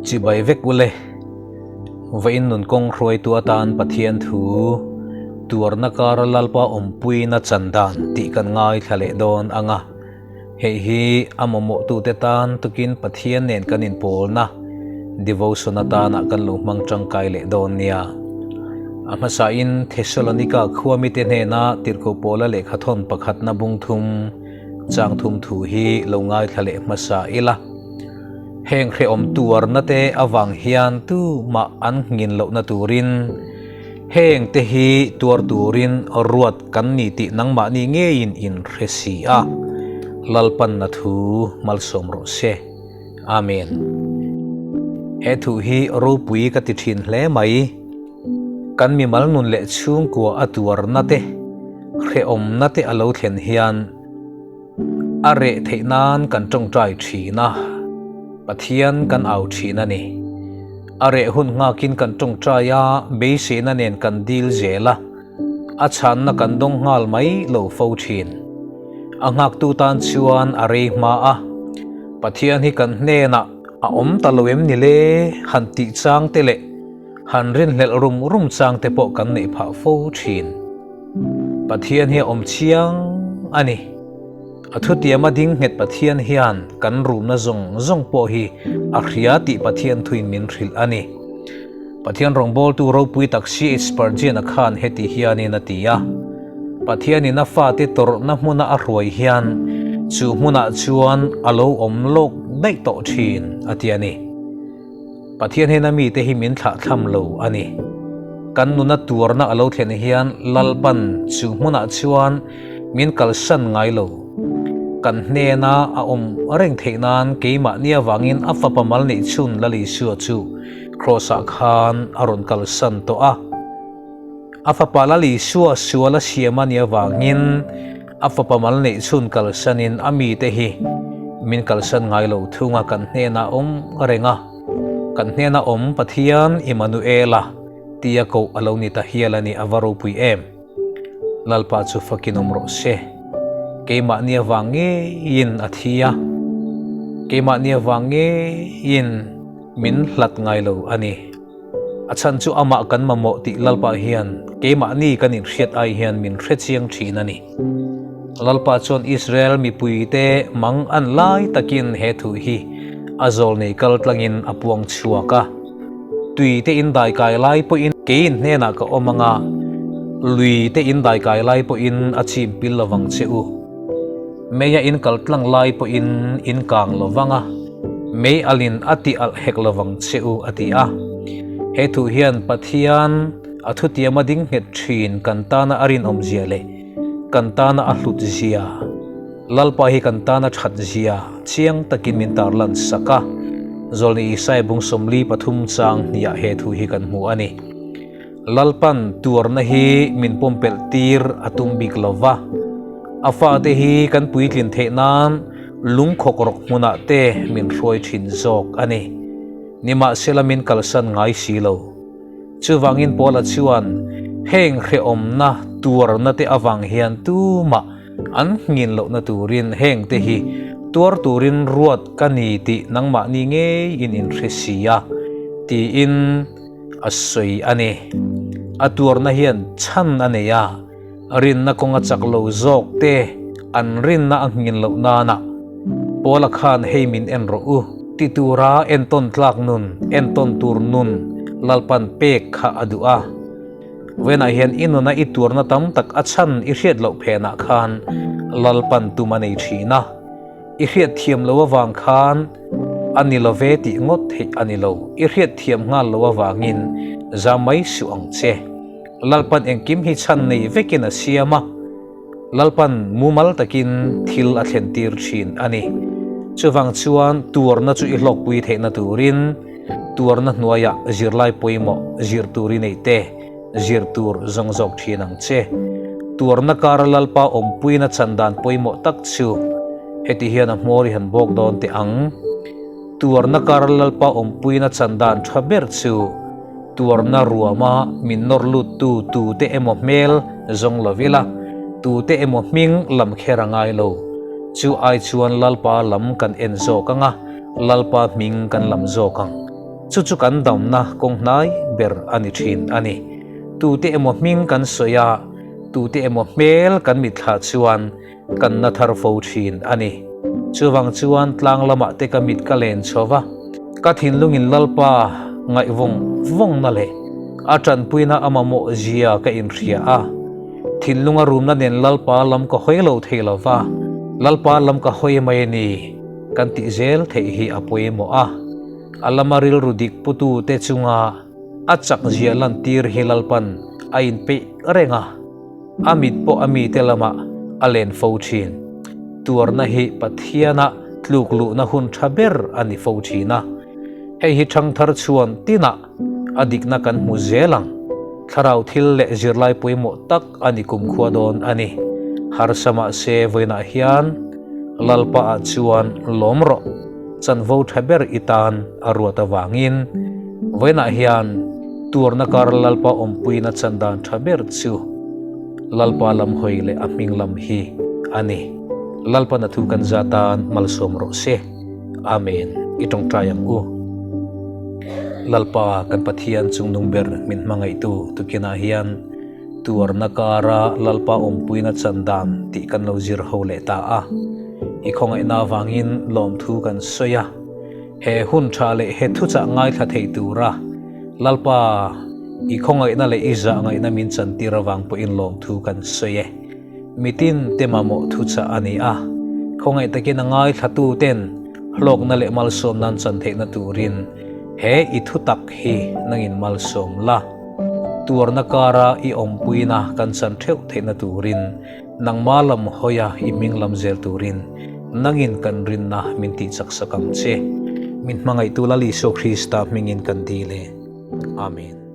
Chibai vek ule. Vawiin nun kawng hruaitu atan Pathian thu tuarna kara Lalpa awmpuina chan dan tih kan ngaithla leh dawn ang a. Hei hi a mamawhtute tan tukin Pathian nen kan inpawlna devotion atana kan lo hmang tangkai leh dawn nia. A hmasain Thessalonika khua mite hnena tirhkoh pawla lehkhathawn pakhatna bung thum chang thum thu hi lo ngaithla leh hmasa ila. Heng hrehawm tuarna te avang hian tumah an nghin lohna turin heng te hi tuar turin ruat kan ni tih nangmahni ngeiin in hre si a, Lalpanna thu malsawm rawh se. Amen. He thu hi ropui ka ti thin hle mai. Kan mimal nun leh chhungkua a tuarna te, hrehawmna te a lo thlen hian, A reh theih nan kan tawngtai thin a, Pathian kan au thin a ni. A reh hun nghakin kan tawngtai a, beiseina nen kan dil zel a, a chhanna kan dawng nghal mai lo fo thin. A nghaktu tan chuan a rei hma a, Pathian hi kan hnenah a awm ta lo em ni le han tih chang te leh han rinhlelh rum rum chang te pawh kan neih phah fo thin. Pathian hi a awm chiang a ni. A thutiama ding nghet Pathian hian kan rumna zawng zawng pawh hi a hria tih Pathian thuin min hrilh a ni. Pathian rawngbawltu ropui tak CH Spurgeon-a khan heti hianin a ti a, Pathianin a fate tawrhna hmuna a hruai hian chu hmunah chuan a lo awm lawk daih tawh thin, a ti a ni. Pathian hian a mite hi min thlahthlam lo a ni. Kan nuna tuarna a lo thlen hian Lalpan chu hmunah chuan min kalsan ngai lo. Kan hnena a awm reng theih nan keimahni avangin a fapa mal neih chhun Lal Isua chu Kraws-ah khan a rawn kalsan tawh a. A fapa Lal Isua sual a siam a nih avangin A fapa mal neih chhun kalsanin a mite hi min kalsan ngai lo thung a, kan hnenah awm reng a, kan hnena awm Pathian Immanuela tia koh a lo ni ta hial a ni, a va ropui em! Lalpa chu fakin awm rawh se. Keimahni avang ngeiin a thi a, keimahni avang ngeiin min hlat ngai lo a ni. A chhan chu amah kan mamawh tih Lalpa hian keimahni kan inhriat ai hian min hre chiang thin a ni. Lalpa chuan Israel mipuite mang an lai takin he thu hi a zawlnei kal tlangin a puang chhuak a. Tui te in daikai lai pawhin keiin hnenah ka awm anga, lui te in daikai lai pawhin a chim pil lovang che u. Meia in kal tlang lai pawhin in kang lo vang a, mei alin a tih alh hek lo vang che u, a ti a. He thu hian Pathian a thutiama ding nghet thin kan tana a rinawmzia leh kan tana a hlutzia, Lalpa hi kan tana thatzia chiang takin min tarlan sak a. Zawlni Isaiah bung 43 chang hniah he thu hi kan hmu a ni. Lalpan tuarna hi min pumpelh tir a tum bik lo va, a fate hi kan puitlin theih nan lungkhawk rawk hmunah te min hruai thin zawk a ni. Nimahsela min kalsan ngai si lo. Chuvangin Paula chuan heng hrehawmna tuarna te avang hian tumah an nghin lohna turin heng te hi tuar turin ruat ka ni tih nangmahni ngeiin in hre si a, tiin A sawi a ni. A tuarna hian chhan a nei a, rinna kawnga chak lo zawk te an rinna a nghin loh nana Paula khan hei min en rawh u ti tura entawn tlak nun, entawn tur nun Lalpan pek kha a duh a. Vawiinah hian i nuna i tuarna tam tak a chhan i hriat loh phenah khan Lalpan tum a nei thin a, i hriat thiam lo avang khan, A ni lo ve tih ngawt theih a ni lo. I hriat thiam nghal lo avangin za mai suh ang che. Lalpan engkim hi chhan nei vekin a siam a, Lalpan mumal takin thil a thlen tir thin a ni. Chuvang chuan tuarna chu i hlawkpui theihna turin tuarna hnuaiah zirlai pawimawh zir tur i nei te, zir tur zawng zawk thin ang che. Tuarna kara Lalpa awmpuina chan dan pawimawh tak chu heti hian a hmawr i han bawk dawn teh ang. Tuarna kara Lalpa awmpuina chan dan tha ber chu tuarna ruama min nawr luttu tute emaw hmel zawng lo ila, tute emaw hming lam kher a ngai lo. Chu ai chuan Lalpa lam kan en zawk ang a, Lalpa hming kan lam zawk ang. Chu chu kan damna kawng hnai ber a ni thin a ni. Tute emaw hming kan sawi a, tute emaw hmel kan mitthlah chuan kan na thar fo thin a ni. Chuvang chuan tlang lamah te ka mit ka len chho va, ka thinlungin Lalpa ngaih vawng vawngna leh a tanpuina a mamawh zia ka inhria a. Thinlunga rumna nen Lalpa lam ka hawi lo thei lo va, Lalpa lam ka hawi mai a ni kan tih zel theih hi a pawimawh a. A lama rilru dik putute chunga a chak zia lantir hi Lalpan a inpeih reng a. A mit pawh a mite lamah a len fo thin. Tuarna hi Pathiana tluk luhna hun tha ber a ni fo thin a. Hei hi thangthar chhuan tinah a dikna kan hmu zel ang. Thlarau thil leh zirlai pawimawh tak a ni kumkhua dawn a ni. Harsa mahse vawiinah hian Lalpa ah chuan lawm rawh. Chanvo tha ber i tan a ruat avangin vawiinah hian tuarna kar Lalpa awmpuina chan dan tha ber chu Lalpa lam hawi leh a hming lam hi a ni. Lalpa na thu kan za tan malsawm rawh se. Amen. I tawngtai ang u. Lalpa kan Pathian chungnung ber min hmangaihtu tukinah hian Tuarna kara Lalpa awmpuina chan dan tih kan lo zir ho leh ta a. I khawngaihna avangin lawmthu kan sawi a. He hun tha leh he thuchah ngaithla thei tura Lalpa i khawngaihna leh i zahngaihna min chantir avang pawhin lawmthu kan sawi e. Mitin te mamawh thuchah a ni a. Khawngaih takin a ngaithlatuten hlawkna leh malsawm nan chan theihna turin he i thutak hi nangin malsawm la. Tuarna kara i awmpuina kan chan theuh theihna turin nangma lam hawia i hming lam zel turin nangin kan rinna min tihchak sak ang che. Min hmangaihtu Lal Isua Krista hmingin kan dil e. Amen.